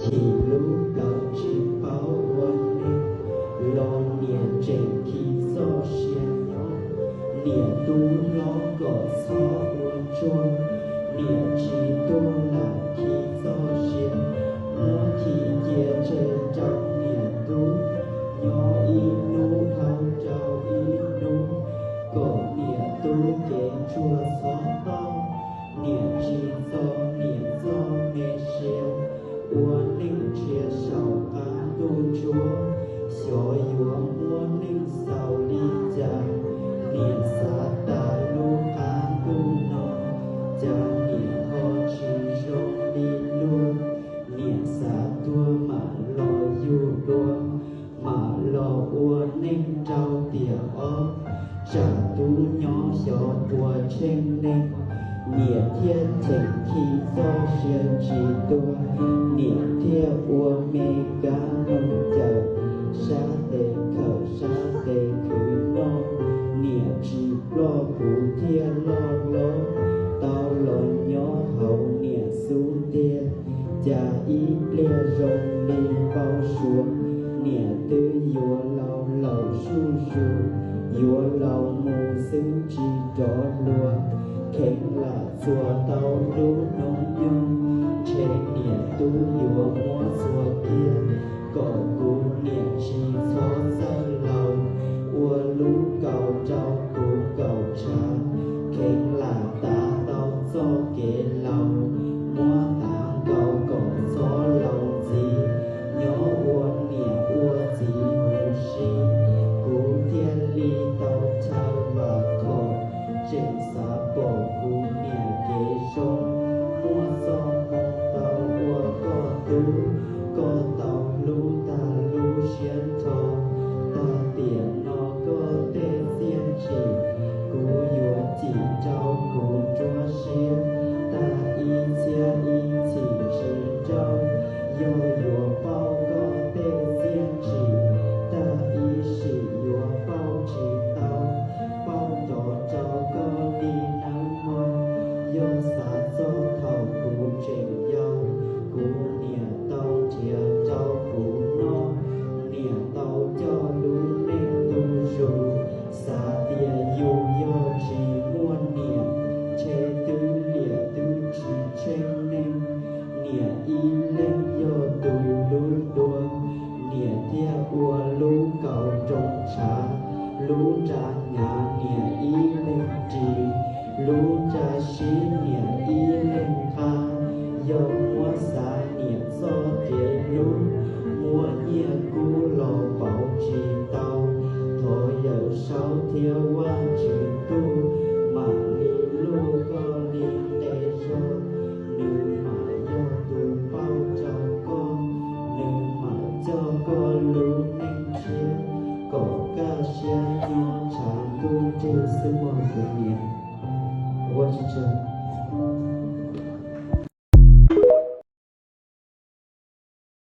Chim lub plawv tsis paub ua neeg, los niam tseem khi txoj sia nyob. Niam tub hlob kom txhob ua tsuag, niam tsis tuag lam khi txoj sia, muab khi cia tseg rau niam tub, nyob ib hnub dhau rau ib hnub, kom niam tub kev ntsuag txhob toj, niam tsis txo niam txoj me sia. Ua neej ntshiab saum qab ntuj ntsuab, xyov yuav muab neej xaus li cas. Niam xav tas lub qab ntuj no, cas niam ho tsis zoo li luag. Niam xav tuag mam los yug dua, mam los ua neej rau tiam ob, tsam tub nyob xyov puas tsheej neeg. Niam thiaj cheem khi txoj sia tsis tuag, niam thiaj ua me kab noog cawm, sab tes khawm sab tes khwv noj. Niam tsis ploj kuv thiaj loj hlob, tau los nyob hauv niam xub ntiag. Cas ib pliag zoo li npau suav, niam twb yuav laus lawm zuj zus, yuav laus mus xwb tsis rov luag. Kheev lam txuas tau lub hnub nyoog, ntshe niam tub yuav muab txuas kiag, kom kuv niam tsis txhob txawj laus, ua lub kaus rau kuv kaum tshav. Kheev lam tav tau txoj kev laus, muab tav nkaus kom txhob laus ntxiv, nyob ua niam ua txiv huv si. Kuv thiaj li tau chaw vam khom, tseem xav pom kuv niam kev zoo, muaj txoj hmoo tau ua koj tub, koj tau hlub tag lub siab nrho. Tag tiam no koj tej txiaj ntsim, kuv yuav cim rau kuv nruab siab, tag ib txhiab ib txhis tsis nrauj, yog yuav pauj koj tej txiaj ntsim, tag ib sim yuav pauj tsis tau, pauj nrov rau koj li nawb mog. Yog xav txog thaum kuv tseem yau, kuv niam tau nrhiav rau kuv noj, niam tau coj lub neej tu zus, xav tias yus yog tsis muaj niam, ntshe twb liam twb tsis tsheej neeg. Niam ib leeg yog tus hlub dua, niam thiaj ua lub kaus roo tshav, lub nra hnyav niam ib leeg ris, lub nra sib niam ib leeg nqa. Yog muab xav niam txoj kev hlub, muab nyiaj kub los pauv tsis tau. Thov Yawm Saub thiab Vajtswv Ntuj, mam li luaj koj li qe zog, nws mam yog tus pauj rau koj, nws mam coj koj lub neej tshiab, kom kaj siab nyob tshav ntuj nrig xwb mog kuv niam. Ua tsis tseg.